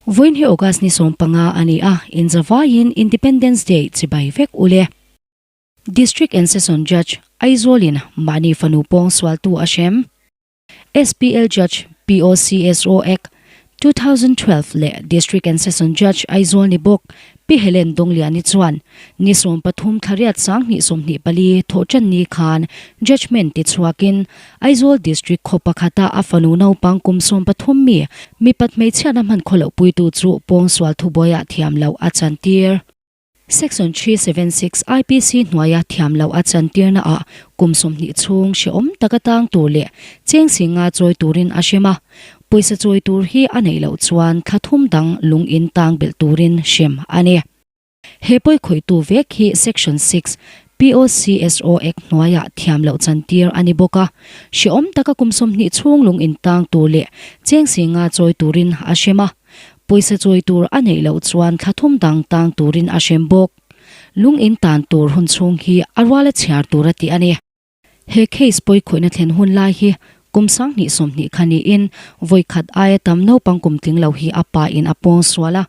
Vawiin hi August ni 15 a ni a, inzavaiin Independence Day chibai vek ule. District and Session Judge, Aizawlin mahni fanu pawng sualtu a hrem. SPL Judge, POCSO Act, 2012 leh District and Session Judge, Aizawl ni bawk Pi Helen Dongliani chuan ni 13 thla riat 2024 thawhṭan ni khan judgement ti chhuakin Aizawl District khaw pakhata a fanu naupang kum 13 mi mipat hmeichhiatna hman khawloh puitu chu pawngsual thubuaiah thiam loh a chantir. Section 376 IPC hnuaia thiam loh a chantirna ah kum 20 chhung hrehawm taka tang tur leh cheng singa chawi turin a hrem a, pawisa chawi tur hi a neih loh chuan thla thum dang lung in tang belh turin hrem a ni. He pawi khawihtu vek hi Section 6 POCSO Act hnuaiah thiam loh chantir a ni bawk a, hrehawm taka kum 20 chhung lung in tang tur leh cheng singa chawi turin a hrem a. Pawisa chawi tur a neih loh chuan thla thum dang tang turin a hrem bawk. Lung in tan tur hun chhung hi a ruala chhiar tur a ti a ni. He case pawi khawihna thlen hun lai hi kum 2020 kha niin vawi khat aia tam naupang kum tling lo hi a pa in a pawng sual a.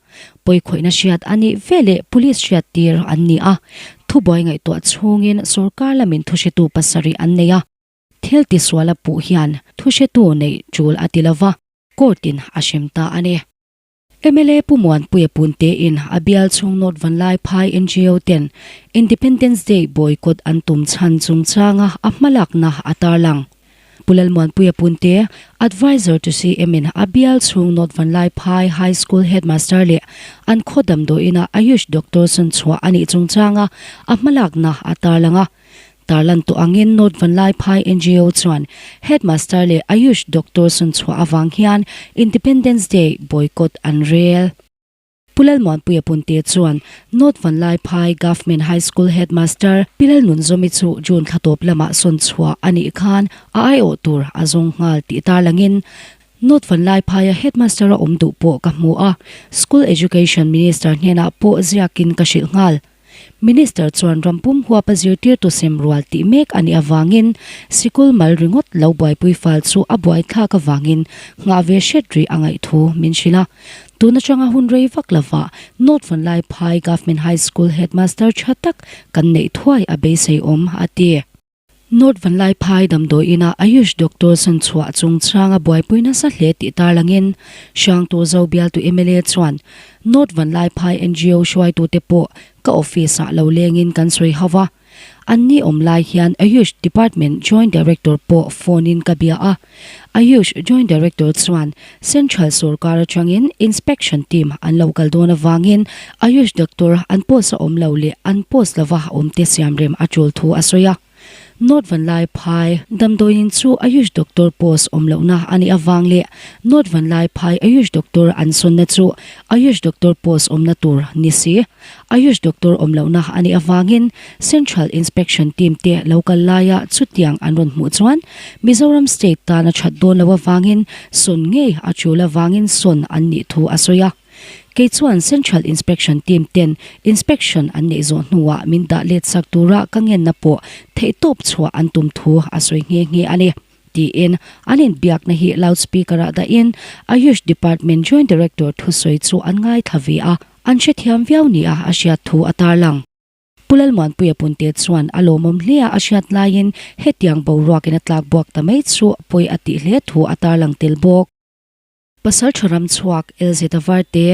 Pawi khawihna hriat a nih veleh police hriat tir an ni a. Thubuai ngaihtuah chhungin sorkar lamin thuhretu pasarih an nei a. Thil tisual a puh hian thuhretu neih tul a ti lova. Court in a hrem ta a ni. Mla Pu Muanpuia Punte in a bial chhung North Vanlai Phai NGO ten Independence Day boycott an tum chhan chungchanga a hmalakna a tarlang. Pu Lalmuanpuia Punte, Adviser to CM in a bial chhung North Vanlai Phai High School Headmaster leh an khaw damdawiina Ayush Doctor sawn chhuah a nih chungchanga a hmalakna a tarlang a. Tarlan tawh angin North Vanlai Phai NGO chuan Headmaster leh Ayush Doctor sawn chhuah avang hian Independence Day boycott an rel. Pu Lalmuanpuia Punte chuan North Vanlai Phai Government High School Headmaster Pi Lalnunzawmi chu June thla tawp lamah sawn chhuah a nih khan a aiawh tur a zawng nghal tih tarlangin North Vanlai Phaia Headmaster a awm duh pawh ka hmu a, School Education Minister hnenah pawh ziakin ka hrilh nghal. Minister chuan rampum huapa zirtirtu sem rual tih mek a nih avangin sikul mal ringawt lo buaipui fal chu a buaithlak avangin nghah ve hret rih a ngaih thu min hrilh a. Tun atanga hun rei vak lovah North Vanlai Phai Government High School Headmaster tha tak kan neih thuai a beisei awm, a ti. North Vanlai Phai damdawiina Ayush Doctor sawn chhuah chungchanga buaipui nasa hle tih tarlangin Hrangtu Zo bialtu mla chuan North Vanlai Phai NGO hruaitute pawh ka office ah lo lengin kan sawi ho va. Anni awm lai hian Ayush Department Joint Director pawh phone in ka bia a. Ayush Joint Director chuan Central sorkar atangin Inspection team an lo kal dawn avangin Ayush Doctor an post a awm lo leh an post lova awmte siamrem a tul thu a sawi a. North Vanlai Phai damdawiin chu Ayush Doctor post awm lohna a nih avang leh North Vanlai Phai Ayush Doctor an sawnna chu Ayush Doctor post awmna tur ni si. Ayush Doctor awm lohna a nih avangin Central Inspection Team te lo kal laia chutiang an rawn hmuh chuan Mizoram State tan a that dawn loh avangin sawn ngei a tul avangin sawn an nih thu a sawi a. Kei chuan Central Inspection Team ten inspection an neih zawh hnuah min dah let sak tura ka ngenna pawh theihtawp chhuah an tum thu a sawi nghe nghe a ni, tiin an inbiakna hi loudspeaker ah dahin Ayush Department Joint Director thusawi chu an ngaithla ve a, an hrethiam viau nia a hriat thu a tarlang. Pu Lalmuanpuia Punte chuan a lawmawm hle a, a hriat laiin hetiang boruakin a tlak buak ta mai chu pawi a tih hle thu a tarlang tel bawk. Pasal tha ram chhuak LZ Varte,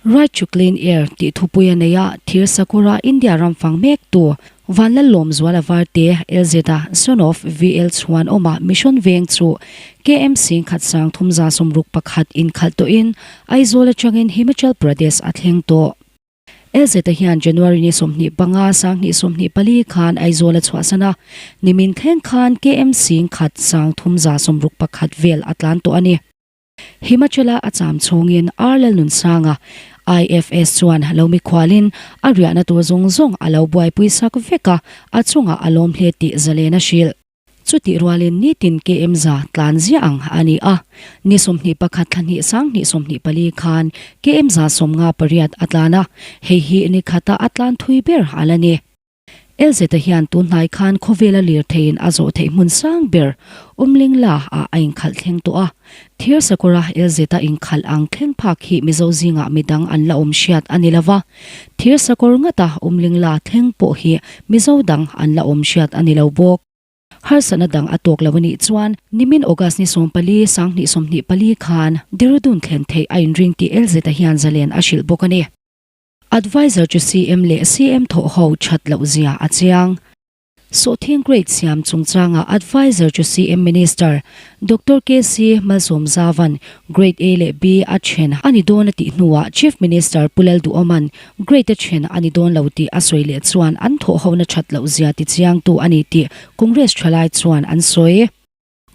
Right to Clean Air tih thupui a nei a, thir sakura India ram fang mek tu Vanlallawmzuala Varte, LZ-a son of VL Chhuanawma Mission Veng chu KM 1361 inkhalh tawhin Aizawl atangin Himachal Pradesh a thleng tawh. LZ-a hian January ni 25, 2024 khan Aizawl a chhuahsan a, nimin thleng khan KM 1361 vel a tlan tawh a ni. Himachal-a a cham chhungin R Lalnunsanga, IFS chuan lo mikhualin a riahna tur zawng zawng a lo buaipui sak vek a, a chungah a lawm hle tih zalen a hrilh. Chutih rualin nitin KM za tlan ziah ang a ni a, ni 21 thla hnih 2024 khan KM za 58 a tlan a, hei hi ni khata a tlan thui ber a la ni. LZ-a hian tun hnai khan khawvela lirtheiin a zawh theih hmun sang ber Umlingla ah a inkhalh thleng tawh a. Thir sakawra LZ-a inkhalh ang thleng phak hi Mizo zingah midang an la awm hriat a ni lo va. Thir sakawr ngata Umlingla thleng pawh hi Mizo dang an la awm hriat a ni lo bawk. Harsatna dang a tawk lo a nih chuan nimin August ni 14, 2024 khan Dehradun thlen theih a inring tih LZ-a hian zalen a hrilh bawk a ni. Adviser chu CM leh CM thawh ho that loh zia a chiang. Sawhthing grade siam chungchanga Adviser chu CM Minister Doctor KC Malsawmzavan Grade A leh B a then a ni dawn a tih hnuah Chief Minister Pu Lalduhawman Grade a then a ni dawn lo tih a sawi leh chuan an thawh hona that loh zia tichiangtu a ni tih Congress thalai chuan an sawi.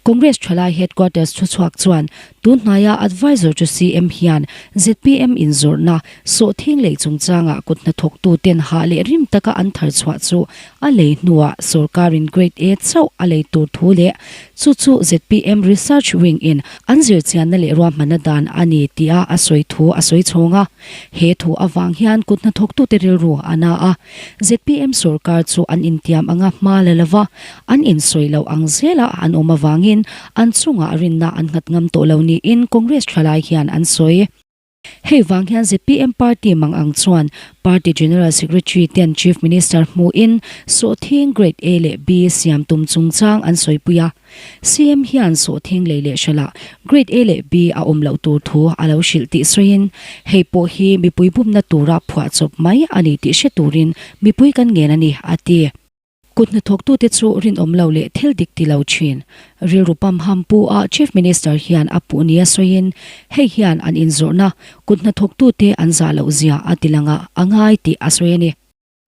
Congress thalai headquarters thuchhuak chuan tun hnaia advisor chu CM hian zpm inzawrhna sawhthing lei chungchangah kut hnathawktu ten hah leh rim taka an thar chhuah chu a lei hnuah sorkarin grade A chauh a lei tur thu leh chu chu zpm research wing in an zirchianna leh ruahmanna dan a ni tia a sawi thu a sawi chhawng a. He thu avang hian kut hnathawktute rilru a na a, zpm sorkar chu an intiam anga hma la lova an insawi loh ang zela an awm avangin an chungah rinna an nghat ngam tawh lo niin Congress thalai hian an sawi. Hei vang hian zpm party mang ang chuan party general secretary ten chief minister hmuhin sawhthing grade A leh B siam tum chungchang an sawipui a. CM hian sawhthing lei leh hralah Grade A leh B a awm loh tur thu a lo hrilh tih sawiin, hei pawh hi mipui bumna tura phuahchawp mai a ni tih hre turin mipui kan ngen a ni, a ti. Kut hnathawktute chu rinawm lo leh thil dik ti lo thin. Rilru pamham pu a Chief Minister hian a puh nia sawiin, hei hian an inzawrhna kut hnathawktute an zah loh zia a ti lang a, a ngai tih a sawi a ni.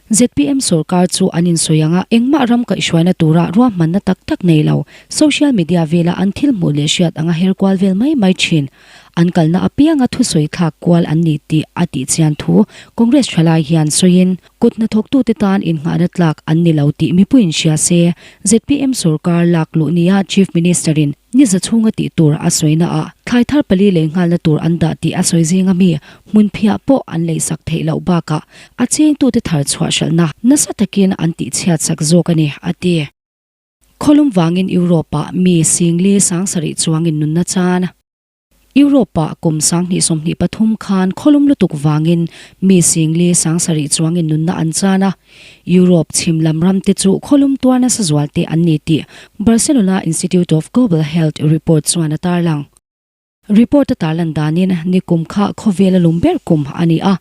Zpm sorkar chu an insawi ang a, engmah ram kaihhruaina tura ruahmanna tak tak nei lo, social media vela an thil hmuh leh hriat anga her kual vel mai mai thin. An kalna apianga thusawi thlak kual an ni tih a tihchian thu Congress thalai hian sawiin, kut hnathawktute tan innghahna tlak an ni lo tih mipuiin hria se, zpm sorkar lak luh nia Chief Minister-in ni za chhunga tih tur a sawina ah thlai thar pali lei nghalna tur an dah tih a sawi zinga mi hmunphiah pawh an leisak theih loh bakah a chengtute thar chhuah hralhna nasa takin an tihchhiat sak zawk a ni, a ti. Khawlum vangin Europe-ah mi singli sangsarih chuangin nunna chan. Europe-ah kum 2023 khan khawlum lutuk vangin mi singli sangsarih chuangin nunna an chan a. Europe chhim lam ramte chu khawlum tuar nasa zual te an ni tih Barcelona Institute of Global Health report chuan a tarlang. Report a tarlan danin nikum kha khawvel a lum ber kum a ni a,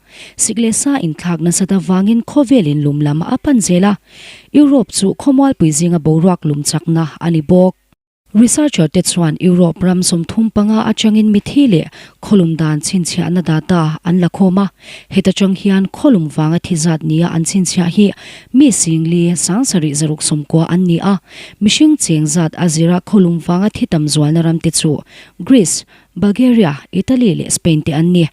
sik leh sa inthlak nasat avangin khawvelin lum lam a pan zel a, Europe chu khawmualpui zinga boruak lum chakna a ni bawk. Researcher te chuan Europe ram 35 atangin mithi leh khawlum dan chhinchhiahna data an la khawm a, heta tang hian khawlum vanga thi zat nia an chhinchhiah hi mi singli 7690 an ni a, mihring cheng zat a zira khawlum vanga thi tam zualna ram te chu Greece, Bulgaria, Italy leh Spain te an ni.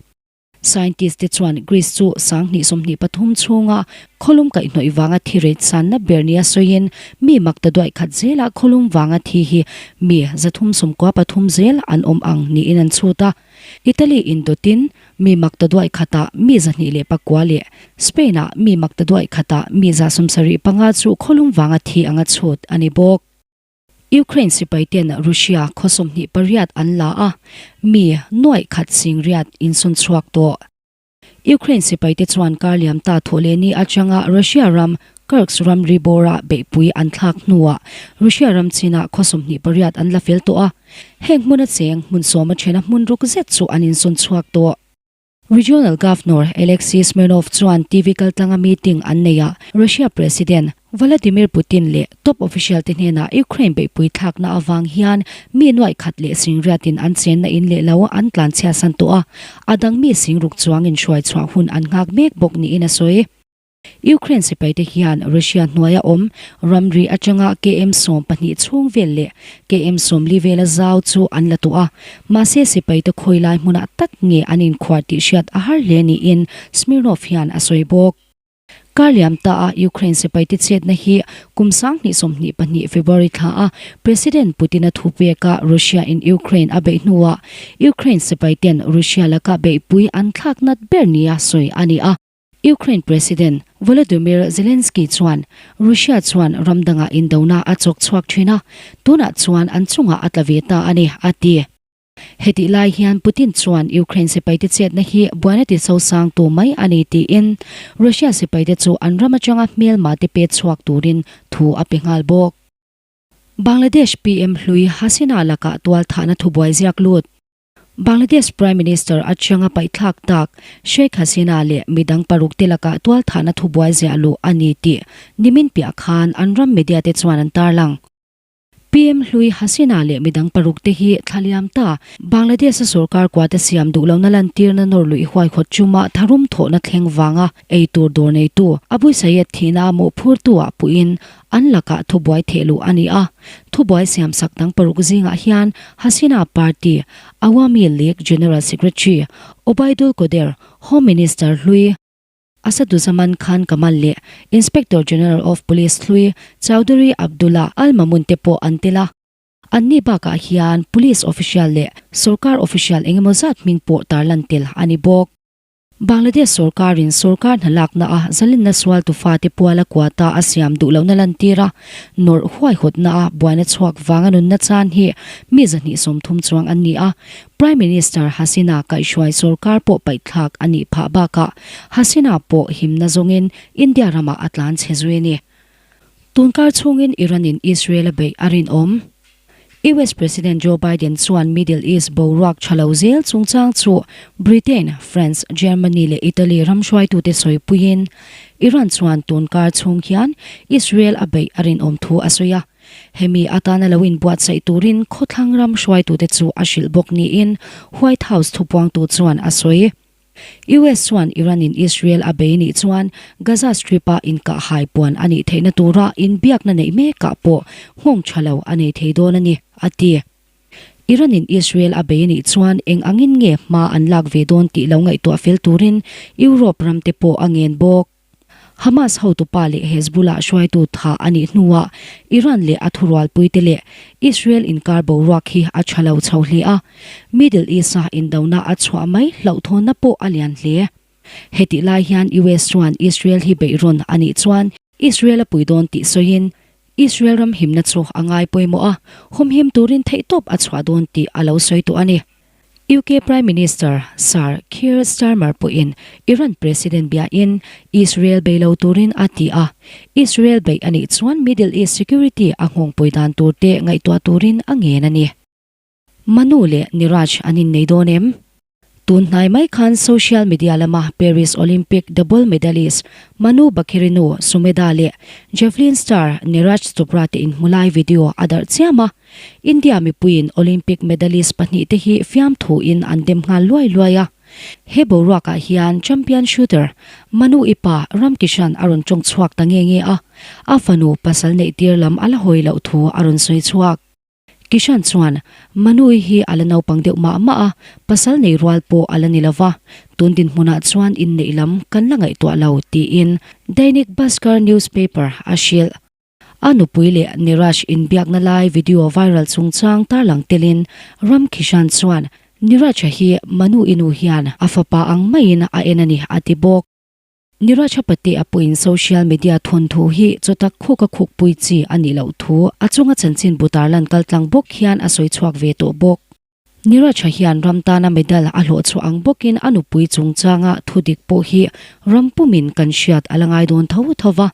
Scientist te chuan Greece chu 2023 chhunga khawlum kaihhnawih vanga thi rate sanna ber nia sawiin mi makta duaih khat zela khawlum vanga thi hi mi 393 zel an awm ang niin an chhut a. Italy indawtin mi makta duaih khatah mi 209 leh Spain-ah mi makta duaih khatah mi 75 chu khawlum vanga thi anga chhut a ni bawk. Ukraine sipai ten Russia khaw 28 an la a, mi nuaih khat sing riat insawn chhuak tawh. Ukraine sipai te chuan kar liam ta thawh leh ni atanga Russia ram Kursk ramri bawra beihpui an thlak hnuah Russia ram chinah khaw 28 an la fel tawh a, heng hmuna cheng hmun sawma thena hmun ruk zet chu an insawn chhuak tawh. Regional Governor Alexei Smirnov chuan TV kaltlanga meeting an neihah Russia President Vladimir Putin leh top official te hnenah Ukraine beihpui thlakna avang hian mi nuaih khat leh singriatin an chenna in leh lo an tlanchhiatsan tawh a, a dang mi singruk chuangin hruaichhuah hun an nghak mek bawk niin a sawi. Ukraine sipaite hian Russia hnuaia awm ramri atanga KM 12 chhung vel leh KM 40 vela zau chu an la tawh a, mahse sipaite khawi lai hmunah tak nge an inkhuar tih hriat a har hle niin Smirnov hian a sawi bawk. Kar liam ta a Ukraine sipaite chetna hi kum 2022 February thla a President Putin-a thu peka Russia-in Ukraine a beih hnuah Ukraine sipaiten Russia laka beihpui an thlak nat ber nia sawi a ni a. Ukraine President Volodymyr Zelensky chuan Russia chuan ram dangah indona a chawk chhuak thin a, tunah chuan an chungah a tla ve ta a ni, a ti. Hetih lai hian Putin chuan Ukraine sipaite chetna hi buaina ti sosangtu mai a ni tiin Russia sipaite chu an ram atanga hmelma te pet chhuak turin thu a pe nghal bawk. Bangladesh PM hlui Hasina lakah tualthahna thubuai ziak lut. Bangladesh Prime Minister atanga paihthlak tak Sheikh Hasina leh midang parukte lakah tualthahna thubuai ziah luh a ni tih nimin piah khan an ram media te chuan an tarlang. PM hlui Hasina leh midang parukte hi thla liam ta Bangladesh-a sorkar kuate siam duh lohna lantirna nawr luih huaihawt chuma tharum thawhna thleng vanga ei tur dawr neitu Abu Sayed thihna mawhphurtu-ah puhin an lakah thubuai theh luh a ni a. Thubuai siamsak dang paruk zingah hian Hasina party Awami League General Secretary Obaidul Quader, Home Minister hlui Asaduzaman Khan Kamal leh Inspector General of Police hlui Chowdhury Abdullah Al Mamun te pawh an tel a. Anni bakah hian Police official leh sorkar official engemaw zat hming pawh tarlan tel a ni bawk. Bangladesh sorkarin sorkar hna lakna a zalenna sual tufate puala kuata a siam duh lohna lantir a, nawrh huaihawtna a buaina chhuak vanga nunna chan hi mi 230 chuang an ni a, Prime Minister Hasina kaihhruai sorkar pawh paihthlak a nih phah bakah Hasina pawh himna zawngin India ramah a tlan chhe zui a ni. Tunkar chhungin Iran-in Israel a beih a rinawm. US President Joe Biden chuan Middle East boruak tha lo zel chungchang chu Britain, France, Germany leh Italy ram hruaitute sawipuiin Iran chuan tunkar chhung hian Israel a beih a rinawm thu a sawi a. Hemi atana lo inbuatsaih turin khawthlang ram hruaitute chu a hrilh bawk niin White House thupuangtu chuan a sawi. US chuan Iran-in Israel a bei nih chuan Gaza Strip-a inkahhai puan a nih theihna tura inbiakna neih mekah pawh nghawng tha lo a nei thei dawn a ni, a ti. Iran-in Israel a bei nih chuan eng angin nge hma an lak ve dawn tih lo ngaihtuah fel turin Europe ramte pawh a ngen bawk. Hamas hotupa leh Hezbollah hruaitu tha a nih hnuah Iran leh a thurualpuite leh Israel inkar boruak hi a tha lo chho hle a, Middle East-a indona a chhuah mai hlauhthawnna pawh a lian hle. Hetih lai hian US chuan Israel hi beihrawn a nih chuan Israel a pui dawn tih sawiin Israel ram himna chu a ngai pawimawh a, humhim turin theihtawp a chhuah dawn tih a lo sawi tawh a ni. UK Prime Minister Sir Keir Starmer pawhin Iran President biain Israel bei lo turin a ti a, Israel beih a nih chuan Middle East security a nghawngpui dan tur te ngaihtuah turin a ngen a ni. Manu leh Niraj an innei dawn em? Tun hnai mai khan social media lama Paris Olympic double medalist Manu Bakhirinu Sumedha leh Javelin star Niraj Chopra te inhmu lai video a darh chiam a, India mipuiin Olympic medalist pahnihte hi fiamthuin an dem nghal luai luai a. He boruakah hian champion shooter Manu Ipa Ramkishan a rawn tawng chhuak ta nge nge a, a fanu pasal neihtir lam a la hawi loh thu a rawn sawi chhuak. Kishan chuan, Manu-i hi a la naupang deuh mah mah a, pasal nei rual pawh a la ni lo va, tun dinhmunah chuan inneih lam kan la ngaihtuah lo, tiin Dainik Bhaskar newspaper a hrilh. A nupui leh Niraj inbiakna lai video viral chungchang tarlang telin Ram Kishan chuan Niraj-a hi Manu i nu hian a fapa ang maiin a en a ni a ti bawk. Niraj-a pate-a pawhin social media thawnthu hi chawtak khuka khukpui chi a nih loh thu a chunga chanchin bu tarlan kaltlang bawk hian a sawi chhuak ve tawh bawk. Niraj-a hian ram tana medal a hlawh chhuah ang bawkin a nupui chungchanga thudik pawh hi ram pumin kan hriat a la ngai dawn tho tho va,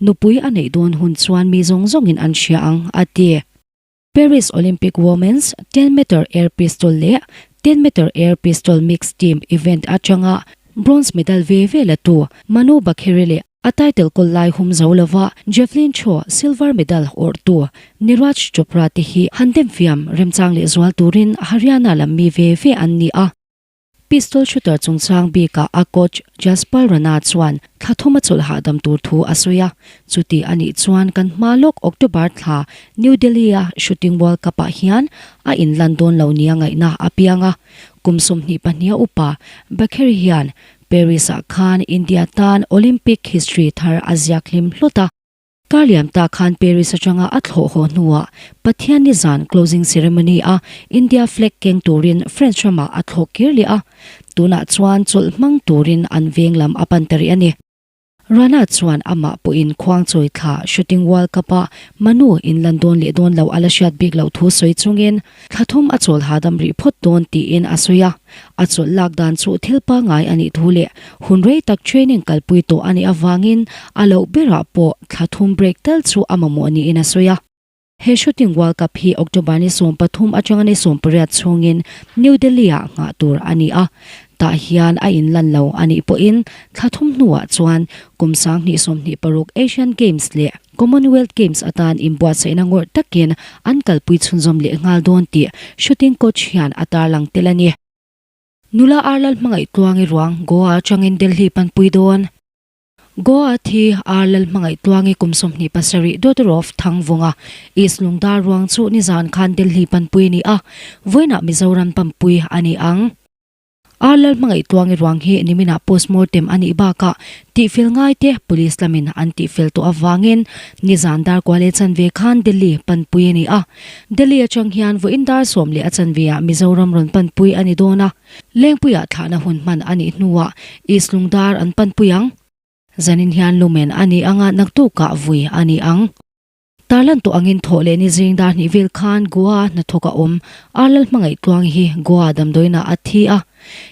nupui a neih dawn hun chuan mi zawng zawngin an hria ang, a ti. Paris Olympic Women's 10 Meter Air Pistol leh 10 Meter Air Pistol Mixed Team event atanga bronze medal ve ve la tu Manu Bakheri leh A title kawl lai hum zo lova Javelin throw silver medal awrhtu Niraj Chopra te hi han demfiam remchang leh zual turin Haryana lam mi ve ve an ni a. Pistol shooter chungchang bikah a coach Jaspal Rana chuan thla thum a chawlh hahdam tur thu a sawi a, chuti a nih chuan kan hma lawk October thla New Delhi-a Shooting World Cup-ah hian a inlan dawn lo nia ngaihna a piang a, kum 22 a upa Bakheri hian Paris-ah khan India tan Olympic history thar a ziak hlim hlut a. Kar liam ta khan Paris atanga a thlawh haw hnuah Pathianni zan closing ceremony a India flag keng turin French ramah a thlawh kir leh a, tunah chuan chawlh hmang turin an veng lam a pan ta rih a ni. Rana chuan amah pawhin khuangchawi thla Shooting World Cup-ah Manu in lan dawn leh dawn loh a la hriat bik loh thu sawi chungin thla thum a chawl hahdam rih phawt dawn tiin a sawi a. A chawlh lak dan chu thil pangngai a nih thu leh hun rei tak training kalpui tawh a nih avangin a loh berah pawh thla thum break tal chu a mamawh niin a sawi a. He Shooting World Cup hi October ni 13 atanga ni 18 chhungin New Delhi-ah nghah tur a ni a, tah hian a inlan lo a nih pawhin thla thum hnuah chuan kum 2026 Asian Games leh Commonwealth Games atan inbuatsaihna ngawrh takin an kalpui chhunzawm leh nghal dawn tih shooting coach hian a tarlang tel a ni. Nula Arlal hmangaih tluangi ruang Goa atangin Delhi panpui dawn. Goa thi Ar Lalhmangaih Tluangi kum 27 daughter of Thangvunga, East Lungdar ruang chu nizan khan Delhi panpui ni a, vawiinah Mizoram pampui a ni ang. Ar Lalhmangaih Tluangi ruang hi niminah postmortem a nih bakah tihfel ngaite Police lamin an tihfel tawh avangin nizan dar kual leh chanve khan Delhi panpui a ni a. Delhi atang hian vawiin dar sawm leh a chanveah Mizoram rawn panpui a ni dawn a. Lengpuiah thlahna hun hman a nih hnuah East Lungdar an panpui ang. Zanin hian lumen a ni anga naktukah vui a ni ang. Tarlan tawh angin thawh leh ni zing dar hnih vel khan Goa hnathawk a awm. Arlal hmangaih tluang hi Goa damdawiinah a thi a.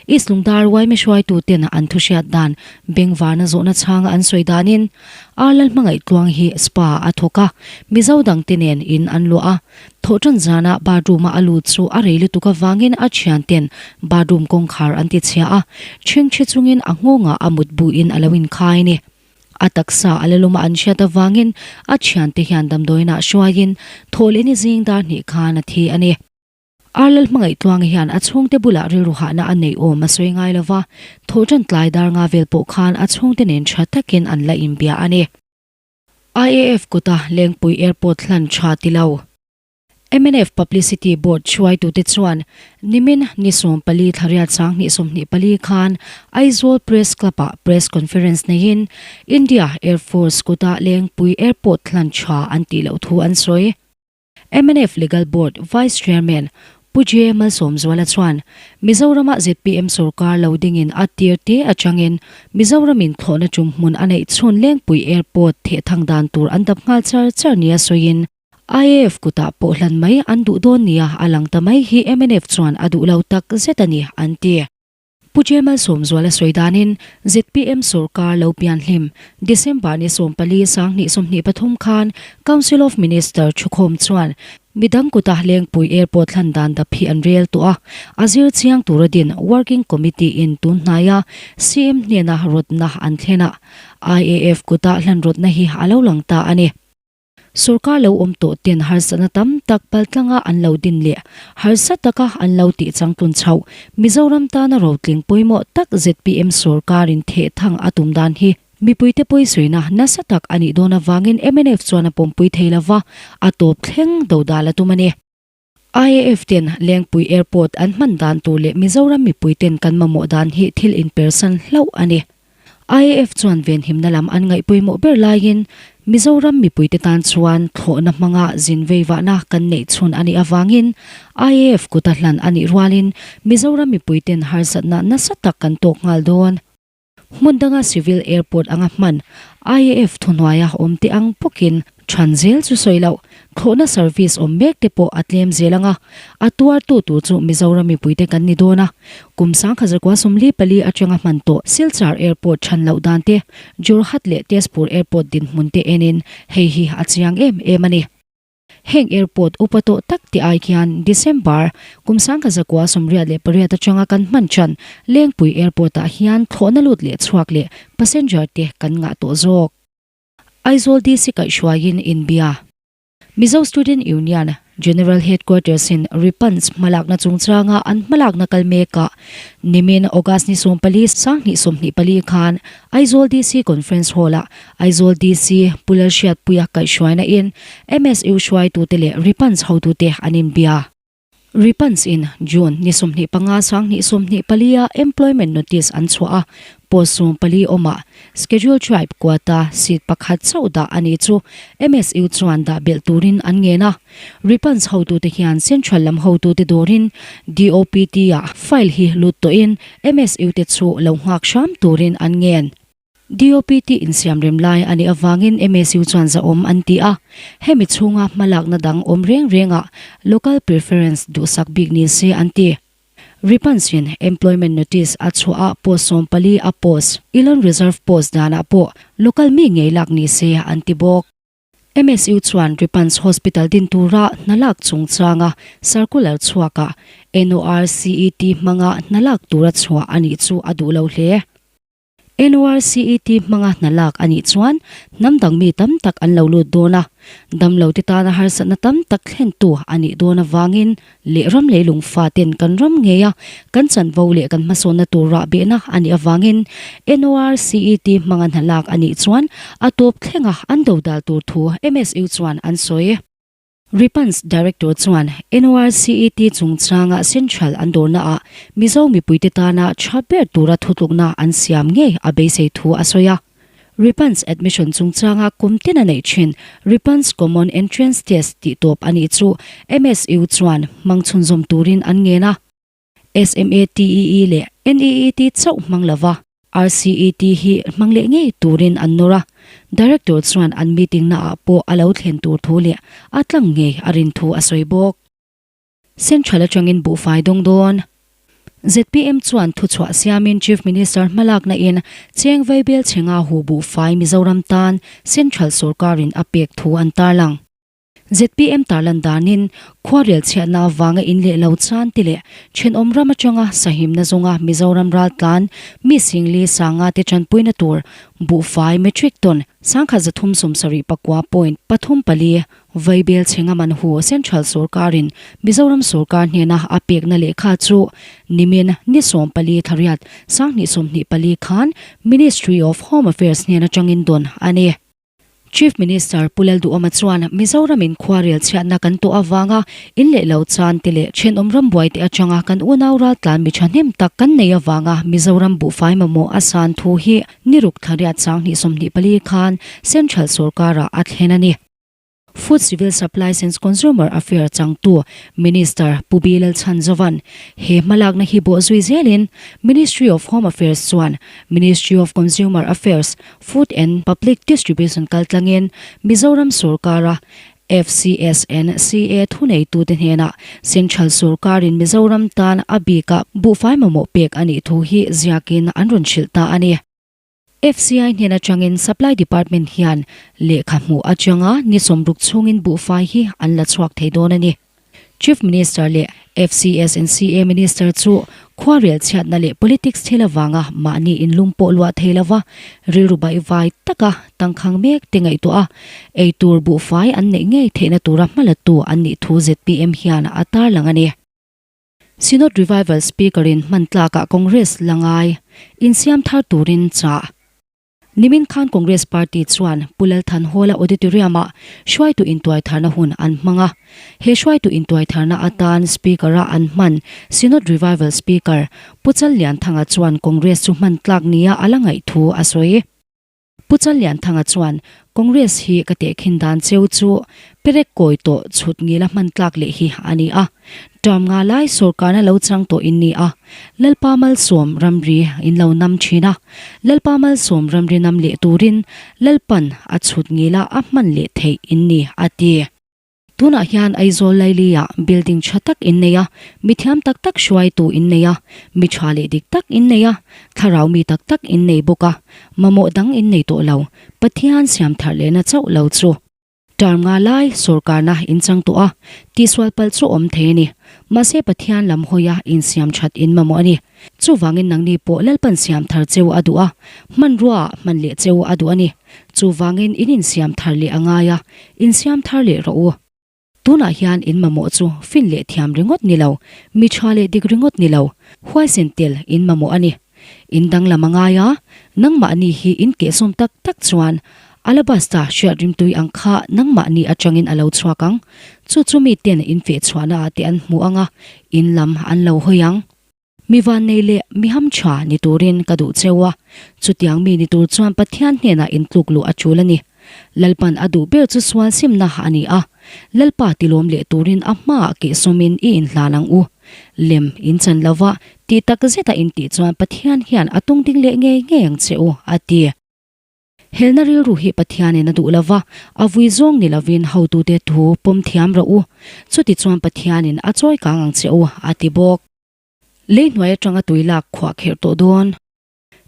East Lungdar yma hruaituten an thuhriat dan bengvarna zawhna chhanga an sawi danin Arlal hmangaih tluang hi spa a thawk a, Mizo dangte nen in an luah a. Thawhṭan zana bathroom-a a lut chu a rei lutuk avangin a thianten bathroom kawngkhar an ti chhia a, ṭhingṭhi chungin a nghawngah a mutbuin a lo inkhai a ni. A taksa a la luma an hriat avangin a thiante hian damdawiinah hruaiin thawhlehni zing dar hnih khan a thi a ni. Arlal hmangaih tluangi hian a chhungte bulah rilru hahna a neih awm a sawi ngai lova, thawhṭan tlai dar nga vel pawh khan a chhungte nen ṭha takin an la inbia a ni. IAF kuta Lengpui Airport hlan tha ti lo. Mnf Publicity Board hruaitute chuan nimin ni 14 thla riat 2024 khan Aizawl Press Club-ah Press Conference neiin India Air Force kuta Lengpui Airport hlan tha an tih loh thu an sawi. Mnf Legal Board Vice Chairman Pu J. Malsawmzuala chuan Mizorama zpm sorkar lo dingin a tir te atangin Mizoramin thlawhna tum hmun a neih chhun Lengpui Airport thehthang dan tur an dap nghal char char nia sawiin IAF kutah pawh hlan mai an duh dawn nia a lang ta mai hi mnf chuan a duh lo tak zet a ni an ti. Pu J. Malsawmzuala sawi danin zpm sorkar lo pian hlim December ni 14 2023 khan Council of Minister thukhawm chuan midang kuta Lengpui Airport hlan dan dap hi an rel tawh a, a zir chiang tura din Working Committee in tun hnaia CM hnena rawtna an thlen a, IAF kuta hlan rawtna hi a lo lang ta a ni. Sorkar lo awm tawh ten harsatna tam tak paltlanga an lo din leh harsa taka an lo tih changtlun chhoh Mizoram tana rotling pawimawh tak zpm sorkarin thehthang a tum dan hi mipuite pawisawiina nasa tak a nih dawn avangin mnf chuan a pawmpui thei lova, a tawp thleng dodal a tum a ni. IAF ten Lengpui Airport an hman dan tur leh Mizoram mipui ten kan mamawh dan hi thil inpersan hlauh a ni. IAF chuan venhimna lam an ngaih pawimawh ber laiin Mizoram mipuite tan chuan thlawhna hmanga zin veivahna kan neih chhun a nih avangin IAF kuta hlan a nih rualin Mizoram mipui ten harsatna nasa tak kan tawk nghal dawn. Hmun danga civil airport anga hman IAF thuhnuaia awm te ang bawkin than zel chu sawi loh, thlawhna service awm mek te pawh a tlem zel anga a tuartu tur chu Mizoram mipuite kan ni dawn a. Kum 1944 atanga hman tawh Silchar Airport than loh dan te, Jorhat leh Tezpur Airport dinhmun te enin hei hi a chiang em em a ni. Heng airport upa tawh tak te ai khian December kum 1988 atanga kan hman chan Lengpui Airport ah hian thlawhna lut leh chhuak leh passenger te kan ngah tawh zawk. Aizawl DC kaihhruaiin inbia. Mizo Student Union General Headquarters in Ripans hmalakna chungchanga an hmalakna kal mekah nimin August ni 14 2024 khan Aizawl DC Conference Hall ah Aizawl DC Pu Lalhriatpuia kaihhruaina in MSU hruaitute leh Ripans hotute an inbia. Ripans in June ni 25 2024 a employment notice an chhuah a, Post 14 awmah Schedule Tribe quota seat pakhat chauh dah a nih chu MSU chuan dah belh turin an ngen a. Ripans hotute hian Central lam hotute dawrin DOPT-ah file hi lut tawhin MSU te chu lo nghak hram turin an ngen. DOPT insiamrem lai a nih avangin MSU chuan zahawm an ti a, hemi chhunga hmalakna dang awm reng rengah local preference duhsak bik ni se an ti. Ripansin employment notice a chhuah a post 14 a post, Elon Reserve post danah pawh local mi ngei lak ni se an ti bawk. MSU chuan Ripans Hospital din tura hna lak chungchanga circular chhuakah NORCET hmanga hna lak tura chhuah a nih chu a duh lo hle. NORCET hmanga hna lak a nih chuan hnam dang mi tam tak an lo lut dawn a, damlote tana harsatna tam tak thlentu a nih dawn avangin leh ram leilung faten kan ram ngeia kan chanvo leh kan hmasawnna tur rahbehna a nih avangin NORCET hmanga hna lak a nih chuan a tawp thlenga an dodal tur thu MSU chuan an sawi. Ripans Director chuan NORCET chungchanga Central an dawrnaah Mizo mipuite tana tha ber tura thutlukna an siam ngei a beisei thu a sawi a. Ripans admission chungchanga kum tin a neih thin Ripans Common Entrance Test tih tawp a nih chu MSU chuan hmang chhunzawm turin an ngen a. SMATEE leh NEET chauh hmang lova RCET hi hmang leh ngei turin an nawr a, Director chuan an meeting naah pawh a lo thlen tur thu leh a tlang ngei a rin thu a sawi bawk. Central atangin buhfai dawng dawn. Zpm chuan thuchhuah siamin Chief Minister hmalakna in cheng vaibel chhenga hu buhfai Mizoram tan Central sorkarin a pek thu an tarlang. Zpm tarlan danin khuarel chhiatna avanga in leh lo chan te leh thenawm ram atanga sahimna zawnga Mizoram raltlan mi Singli Sanga te tanpuina tur buhfai metric ton 1379 point 34 vaibel chhenga man hu Central sorkarin Mizoram sorkar hnena a pekna lehkha chu nimin ni 14 thariat 2024 khan Ministry of Home Affairs hnen atangin dawn a ni. Chief Minister Pu Lalduhawma chuan Mizoramin khuarel chhiatna kan tawh avanga in leh lo chan te leh thenawm rambuai te atanga kan unau raltlan mi thahnem tak kan nei avanga Mizoram buhfai mamawh a san thu hi ni ruk thlariat 2024 khan Central sorkarah a thlen a ni. Food Civil Supplies and Consumer Affair changtu Minister Pu B Lalchhanzovan he hmalakna hi bawhzui zelin Ministry of Home Affairs chuan Ministry of Consumer Affairs, Food and Public Distribution kaltlangin Mizoram sorkara FCSNCA thuneitute hnenah Central sorkarin Mizoram tan a bikah buhfai mamawh pek a nih thu hi ziakin an rawn hrilh ta a ni. FCI hnen atangin Supply Department hian lehkha hmuh atanga ni 60 chhungin buhfai hi an la chhuak thei dawn a ni. Chief Minister leh FCSNCA Minister chu khuarel chhiatna leh politics thil avanga mahni inlum pawh luah thei lova rilru baihvai taka tangkhang mek te ngaihtuah a, eitur buhfai an neih ngei theihna tura hmalatu an nih thu zpm hian a tarlang a ni. Synod Revival Speaker-in hman tlakah Congress la ngai insiam thar turin chah. Nimin khan Congress Party chuan Pu Lal Thanhawla Auditorium-ah hruaitu intuaitharna hun an hmang a. He hruaitu intuaitharna atan Speaker-a an hman Synod Revival Speaker Pu Chal Lianthanga chuan Congress chu hman tlak nia a la ngaih thu a sawi. Pu Challianthanga chuan, Congress hi ka tehkhin dan cheu chu perek kawi tawh chhut ngila hman tlak leh hi a ni a. Term nga lai sorkarna lo chang tawh in ni a, Lalpa Malsawm ramri in lo nam thin a, Lalpa Malsawm ramri nam leh turin Lalpan a chhut ngila a hman leh theih in ni, a ti. Tunah hian Aizawl Laili-ah building tha tak in nei a, mi thiam tak tak hruaitu in nei a, mi tha leh dik tak in nei a, thlarau mi tak tak in nei bawk a, mamawh dang in nei tawh lo, Pathian siam thar lehna chauh lo chu. Term nga lai sorkarna in chang tawh a, tihsual palh chu awm thei a ni. Mahse Pathian lam hawia insiam that in mamawh a ni. Chuvangin nangni pawh Lalpan siam thar cheu a duh a, hmanrua ah hman leh cheu a duh a ni. Chuvangin in insiam thar leh a ngai a, insiam thar leh rawh u. Tunah hian in mamawh chu fin leh thiam ringawt ni lo, mi tha leh dik ringawt ni lo, huaisen tel in mamawh a ni. In danglam a ngai a, nangmahni hi in kehsawm tak tak chuan alabasta hriat rimtui ang kha nangmahni atangin a lo chhuak ang. Chu chu miten in fehchhuahnaah te an hmu ang a, in lam an lo hawi ang. Mi vannei leh mi hamtha ni turin ka duh cheu a, chutiang mi ni tur chuan Pathian hnenah intluk luh a tul a ni. Lalpan a duh ber chu sual simna a ni a, Lalpa tilawm leh turin a hmaah kehsawmin i inhlan ang u. Lem in chan lova, tih tak zeta in tih chuan Pathian hian a tung ding leh ngei ngei ang che u, a ti. Helna rilru hi Pathianin a duh lova, a vui zawng ni lovin hotute thu pawm thiam rawh u. Chutichuan Pathianin a chawi kang ang che u, a ti bawk. Lei hnuai atanga tui lak khuah kherh tawh dawn.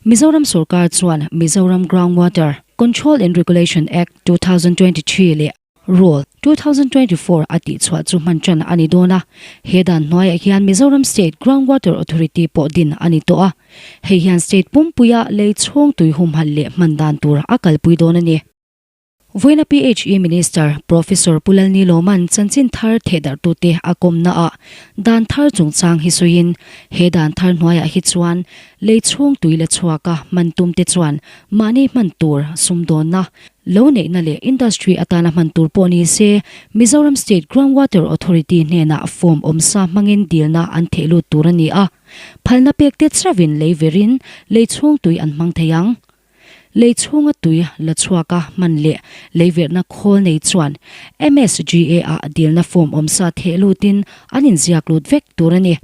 Mizoram sorkar chuan Mizoram Ground Water Control and Regulation Act, 2023 leh Rule, 2024 a tihchhuah chu hman tan a ni dawn a. He dan hnuaiah hian Mizoram State Ground Water Authority pawh din a ni tawh a. Hei hian state pumpuia lei chhung tui humhalh leh hman dan tur a kalpui dawn a ni. Vawiina PHE Minister Professor Pu Lalni Lawman chanchin thar thehdarhtute a kawmnaah dan thar chungchang hi sawiin, he dan thar hnuaiah hi chuan lei chhung tui la chhuaka hman tumte chuan mahni hman tur sumdawnna Lo neihna leh industry atana hman tur pawh ni se, Mizoram State Ground Water Authority hnenah form awmsa hmangin dilna an theh lut tur a ni a. Phalna pek te chauhin lei verin lei chhung tui an hmang thei ang. Lei chhunga tui la chhuaka hman leh lei verhna khawl nei chuan MSGA ah dilna form awmsa theh lutin an inziak lut vek tur a ni.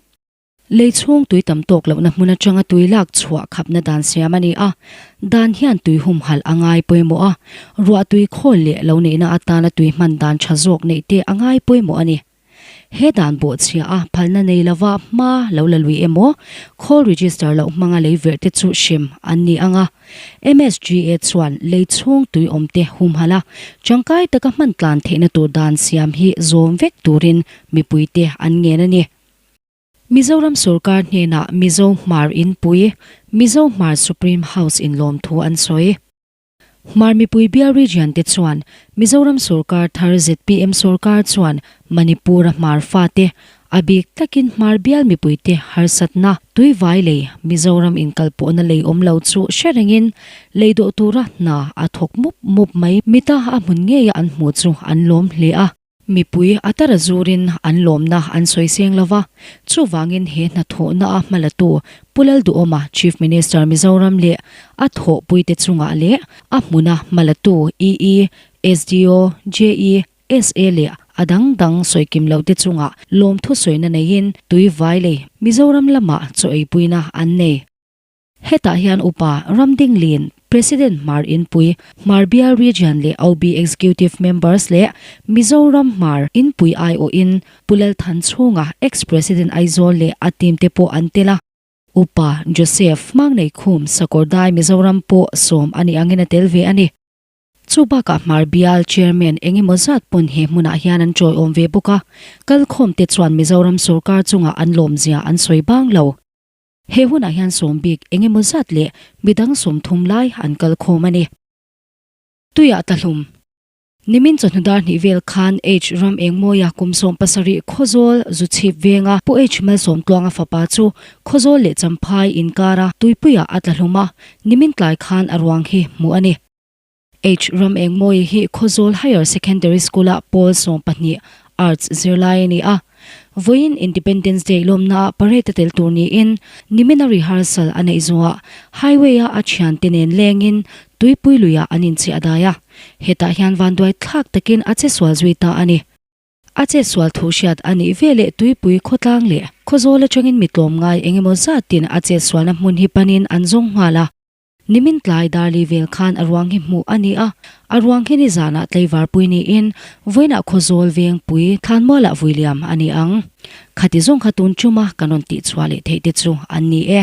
Lei chhung tui tam tawk lohna hmun atanga tui lak chhuah khapna dan siam a ni a, dan hian tui humhalh a ngai pawimawh a, ruah tui khawl leh lo neihna atana tui hman dan tha zawk neih te a ngai pawimawh a ni. He dan bawhchhia a phalna nei lova hma lo la lui emaw, khawl register loh hmanga lei verh te chu hrem an ni ang a, MSGA chuan lei chhung tui awm te humhalh a, tangkai taka hman tlan theihna tur dan siam hi zawm vek turin mipuite an ngen a ni. Mizoram sorkar hnenah Mizo Hmar Inpui, Mizo Hmar Supreme House in lawmthu an sawi. Hmar mipui bial region te chuan Mizoram sorkar thar zpm sorkar chuan Manipur-a Hmar fate, a bik takin Hmar bial mipuite harsatna, tuivai lei Mizoram inkalpawhna lei awm lo chu hre rengin lei dawh tura hna a thawk mup mup mai. Mita a hmun ngeia an hmuh chu an lawm hle a. Mipui a tara zurin an lawmna an sawi seng lo va, chuvangin he hnathawhna a hmalatu Pu Lalduhawma, Chief Minister Mizoram leh a thawhpuite chungah leh a hmuna hmalatu EE, SDO, JE, SA leh a dang dang sawi kim lote chungah lawmthu sawina neiin Tuivai lei Mizoram lamah chaw eipuina an nei. Hetah hian Upa Ramdinglin, President Hmar Inpui, Hmar Bial Region leh OB Executive Members leh Mizoram Hmar Inpui aiawhin Pu Lalthanchhunga, Ex-President Aizawl leh a team te pawh an tel a. Upa Joseph Mangneikhum, Sakawrdai Mizoram pawh sawm a nih angin a tel ve a ni. Chu bakah Hmar Bial Chairman eng emaw zat pawn he hmunah hian an tawiawm ve bawk a, kalkhawmte chuan Mizoram sorkar chungah an lawmzia an sawi bang lo. He hunah hian sawm bik eng emaw zat leh midang 30 lai an kal khawm a ni. Tuiah Tahlum. Nimin chawhnu dar hnih vel khan H ram Engmawia kum 17 Khawzawl zu chhip venga Pu H Malsawmtluanga fapa chu Khawzawl leh Champhai inkara tuipuiah a tla hlum a, nimin tlai khan a ruang hi hmuh a ni. H ram Engmawia hi Khawzawl Higher Secondary School-ah pawl 12 Arts zirlai a ni a. Vawiin Independence Day lawmnaah parade a tel tur niin nimina rehearsal a neih zawhah highway-a a thiante nen lengin tuipui luiah an inchhiah dai a. Hetah hian vanduai thlak takin a che sual zui ta a ni. A che sual thu hriat a nih veleh tuipui khawtlang leh Khawzawl atangin mi tlawmngai engemaw zatin a che sualna hmun hi panin an zawng nghal a. Nimin tlai Darli vel khan a ruang hi hmuh a ni a, a ruang hi nizanah tleivarpui niin vawiinah Khawzawl Vengpui Thlanmualah vuiliam a ni ang. Khati zawng kha tun tuma kan rawn tihchhuah leh theih te chu an ni e.